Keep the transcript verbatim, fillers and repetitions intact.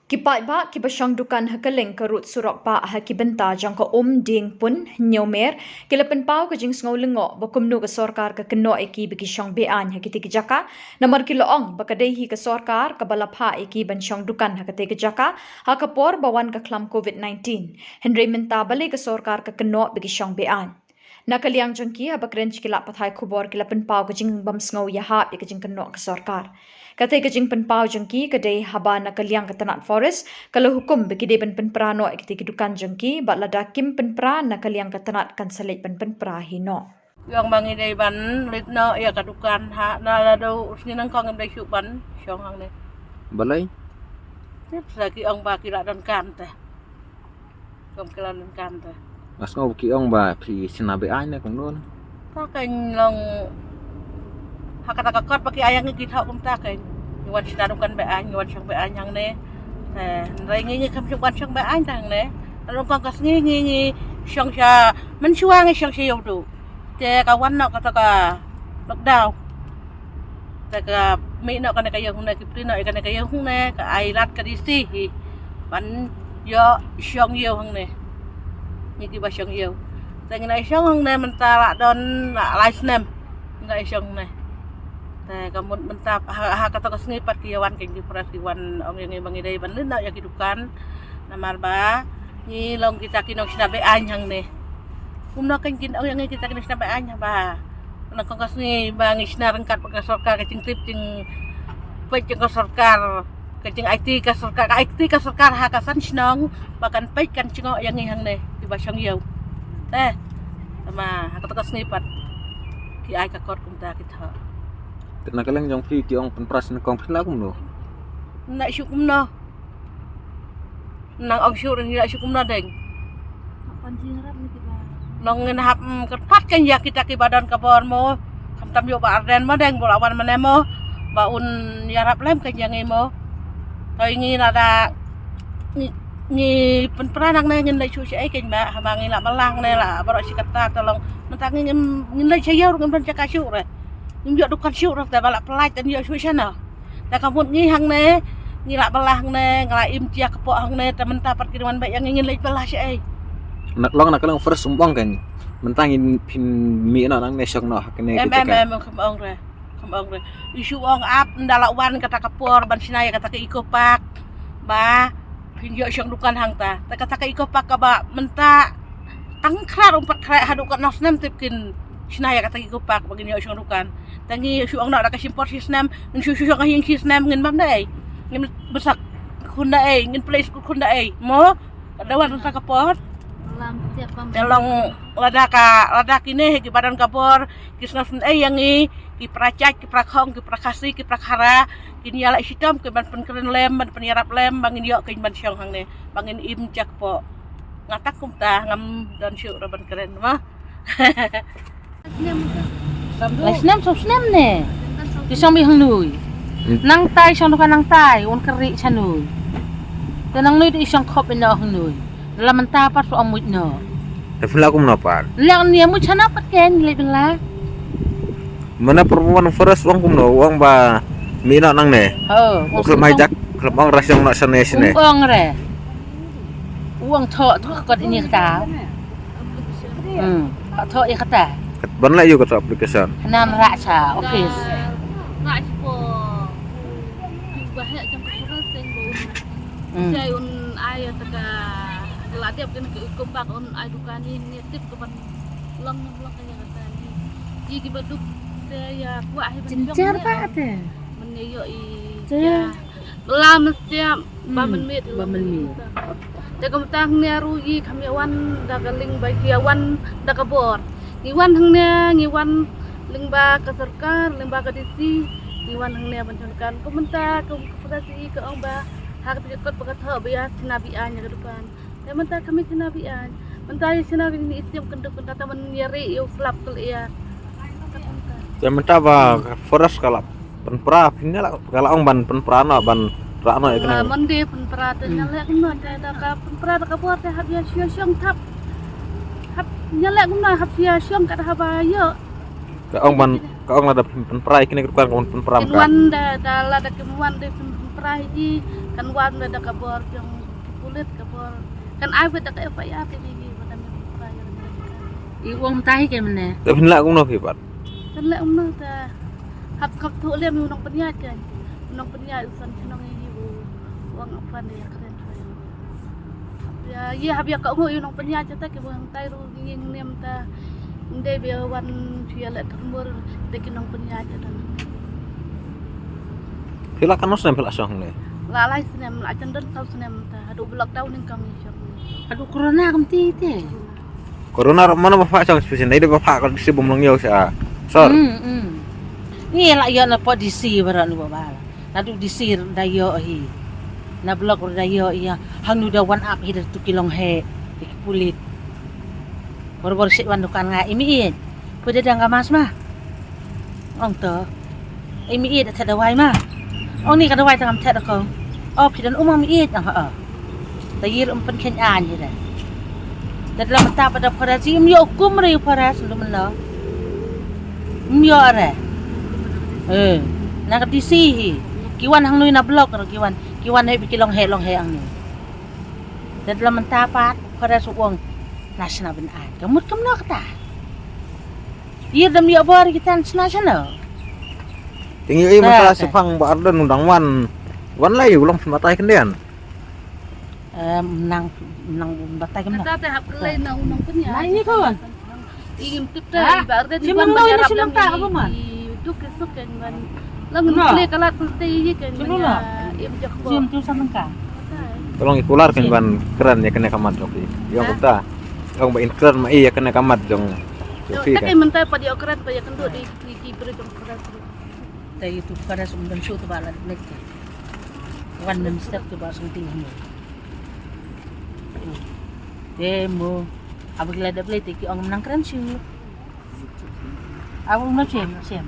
Ki paidbah kiba shong dukan ha kylleng ka rud surok bah ha ki bynta jong ka Umdiengpung, Hynñiewmer, ki la pynpaw ka jingsngew lyngngoh ba kumno ka sorkar ka kynnoh ïa ki ba ki shong be-aiñ ha kitei ki jaka, namar ki la ong ba ka dei hi ka sorkar kaba la phah ïa ki ban shong dukan ha katei ka jaka ha ka por ba wan ka khlam covid nineteen. Hynrei mynta balei ka sorkar ka kynnoh ba ki shong be-aiñ? Na ka liang jong ki, haba kren sha ki lad pathai khubor, ki la pynpaw ka jingbymsngew ïahap ïa ka jingkynnoh ka sorkar. Katei ka jingpynpaw jong ki ka dei haba na ka liang ka tnat Forest ka la hukum ba ki dei ban pynpra noh ïa kitei ki dukan jong ki, bad lada kim pynpra, na ka liang ka tnat kan sa leit ban pynpra hi noh. Ïong ba ngi dei ban leit noh ïa ka dukan ha, na la dei u sngi nyngkong ngim dei shuh ban shong hangne. Balei? Tip sa ki ong ba ki la donkam te. Kum ki la donkam te. Nga sngew ki ong ba phi shna be-aiñ ne kumno. Ta kein long ha kata ka kot ba ki ai ïa ngi, ki thoh kumta kein. Ngi wan shna dukan be-aiñ, ngi wan shong be-aiñ hangne. Eh, hynrei ngi, ngi kham shong, wan shong be-aiñ te hangne. Te nyngkong ka sngi ngi, ngi shong sha, mynshuwa ngi shong sha ïewduh. Te ka wan noh kata ka lockdown. Te ka mih noh kane ka ïew hangne, ki plie noh ïa kane ka ïew hangne, ka ai lad ka D C hi ban ïoh shong ïew hangne. Ngi kiba shong ïew. Te ngi la ïa shong hangne mynta la don la lai snem. Ngi la ïa shong hangne. Te ka mut mynta ha, ha kata ka sngi pat ki ïa wan kein ki Forest, ki wan ong ïa ngi ba ngi dei ban leit noh ïa ki dukan. Namar ba ngi long kita ki nongshna be-aiñ hangne. Kumno kein kin ong ïa ngi kita ki nongshna be-aiñ haba na kong ka sngi ba ngi shna ryngkat bad ka sorkar, ka jingtip jingpeit jong ka sorkar, ka jingaiti ka sorkar, ka aiti ka sorkar ha ka san shnong ba kan peit kan jngoh ïa ngi hangne kiba shong ïew. Eh, tangba ha kata ka sngi pat ki ai ka kot kumta, ki thoh. Te na ka liang jong phi ki ong pynpra sha nyngkong, phi la kumno? Ngi la shu kumno? Nang ong shuh, ngi la shu kumno deng. Nong ngin hap, mm, kyrpad kein ïa kita kiba don ka bor mo. Khamtam ïoh Bah Ardent mo deng, ba u la wan mynne mo, ba un ïarap lem kein ïa ngi mo. Te ngi lada ngi, ngi pynpra nangne ngin leit shuh shaei kein, ba haba ngi la bylla hangne la baroh shi katta, te long mynta ngi ngim, ngin leit sha ïew ruh ngim don jaka shuh re. Ngim ïoh dukan shuh re, te ba la pyllait te ïoh shuh shano. Te ka mut ngi hangne, ngi la bylla hangne, ngi la im jia kpoh hangne, te mynta pat ki dang wan beit ïa ngi, ngin leit bylla shaei. Na, long na ka liang Forest um ong kein mynta ngin, phin mih noh nangne shong noh ha kane ka jaka. Em, em, em, kham ong re. Kham ong re. I shu ong ap ynda la wan kata ka por ban shna ïa kata ka Eco Park, ba phin ïoh shong dukan hangta. Te kata ka Eco Park kaba mynta tang khreh, um pat khreh haduh katno snem tip kin shna ïa kata ka Eco Park ba ngin ïoh shong dukan. Te ngi shu ong noh da ka shim por shi snem, ngin shu, shu shong ha ïing shi snem, ngin bam da ei? Ngin bsa khun da ei? Ngin play skul khun da ei? Mo, ka dei wan mynta ka por. Te long lada ka, lada kine hi kiba don ka bor ki sngewsynei ïa ngi, ki para jait, ki para khong, ki para Khasi, ki para Khara, kin ïaleh shitom kein ban pynkren lem, ban pynïarap lem ba ngin ïoh kein ban shong hangne, ba ngin im jia kpoh. Nga tang kumta, ngam don shuh ruh ban kren mo. Lai snem, saw snem ne. Ki shong beit hangnoi. Hmm. Nangtai shong dukan nangtai, un kyrïh shanoi. Te nangnoi te i shong khop ïa noh hangnoi. La mynta pat sa ong mut noh. Te phi la kumno pat? La ngi mut shano pat kein, leit bylla. Mynne pyrshah Forest u ong kumno, u ong ba mih noh nangne. Ho, u khlem ai jak, khlem ong ra shong noh shane shane. U ong re. U ong thoh, thoh kot ini kata. Hmm. Ka thoh ïa kata. Ban leh ïa kata application. Hana rah sha office. Rah sha po. Ba heh jong ka Forest teng ba un. Hmm. Jai un ai ïa kata ka la dep kin ka Eco Park un ai dukan ni, ni tip ka ban long, long ka ïa kata ni. Ki, ki ba duk te ïa kwah hi ban jynjar ba te. Mynne ïoh i. Te. Ïa. Bylla mynstep ba mynmiet, ba mynmiet. Te kumta hangne ruh i kham ïa wan da ka lyngba ki ïa wan da ka bor. Ngi wan hangne, ngi wan lyngba ka sorkar, lyngba ka D C, ngi wan hangne ban jong kan. Kumta kum ka Forest i ka ong ba ha ka kot ba ka thoh ba ïa shna be-aiñ ïa ka dukan. Te mynta kami shna be-aiñ. Mynta ïa shna kani i siem kynduh kynta, te mynta ïa ri ïa u slap kul ïa. Te mynta ba Forest ka la pynpra, phin ïa la, ka la ong ban pynpra noh, ban rah noh ïa kane. Mynta pynpra te ïa leh kumno te, da ka pynpra da ka bor te hap ïa shong shong thap. Hap ïa leh kumno hap ïa shong kat haba ïoh. Ka ong ban, ka ong lada pynpra ïa kine ki dukan ka ban pynpra. Kan wan da, da lada kim wan da pynpra ïa ki, kan wan da, da ka bor jong ki pulit, ka bor. Kan ai beit da ka F I R kine ki ba kan pynpra ïa ki. I ong mynta hi kane mynne. Te phin lah kumno phi pat? Phin lah kumno te. Hap kham thuh lem u nongpynïaid kan. U nongpynïaid u san chnong ïa ki, u ong ap ban ïa kren. Ïa, ïa hap ïa ka ong u nongpynïaid jata ki ba hangtai ruh ngi ngim ta. Ym dei ba wan shu ïaleh tynmur da ki nongpynïaid jata. Phi lah katno snem phi lah shong ne? Lah lai snem, lah jan don saw snem ta. Haduh ba lockdown nyngkong ngi shong. Haduh corona kam ti te. Corona ruh mano ba phah shong station, dei ba phah ka D C bym long ïew sha. Sor. Hmm, hmm. Ngi lah ïa na po D C baroh nu ba bala. Naduh D C ruh da ïoh hi. Na block ruh da ïoh hi. Hangnu da wan ap hi da tu ki long heh. Ki pulit. Bor bor sik wan dukan nga ïa i meiñ. Phi da dang ka mask ma. Ong to. I meiñ da theh dawai ma. Ong ni ka dawai tang am theh da kong. O phi don um meiñ ong ha. Ta yir um pynkheiñ aiñ hi da. Te la mynta pat da forest hi, ym ïoh kum re forest ndu mynno. Ym ïoh re. Eh, na ka D C hi. Ki wan hangnu na block ruh ki wan, ki wan heh ba ki long heh long heh hangnu. Te la mynta pat forest u ong na shna ban aiñ. Ka mut kumno kata. Ïa dam ïa bor kita shna shna. Ting ïa i mynta. Te shaphang ba Ardent u dang wan. Wan lai u long pynbatai khyndiat. Em, nang, nang batai kam na. Kata te hap klei na u nongpynïaid. Nai ni ko wan. Ingim tip te, ha? Ba Ardent wan ba ïarap lang ni. Duk ke suk kan ban. Lang ni klei kalat te i kan. Im jak ko. Sim tu sa nangka. Tolong i kular kan ban kren ïa kane ka mat jong phi. Ïa kumta. Ong ba in kren ma i ïa kane ka mat jong phi. Te kan mynta pat ïa kren pat ïa kynduh di ki bri jong kren. Te itu kren sum dan shu tu ba la nek. Wan nem step tu ba sum ting hmu. Te mo. Abang la da play te ki ong nang kren shu. Abang no chem chem.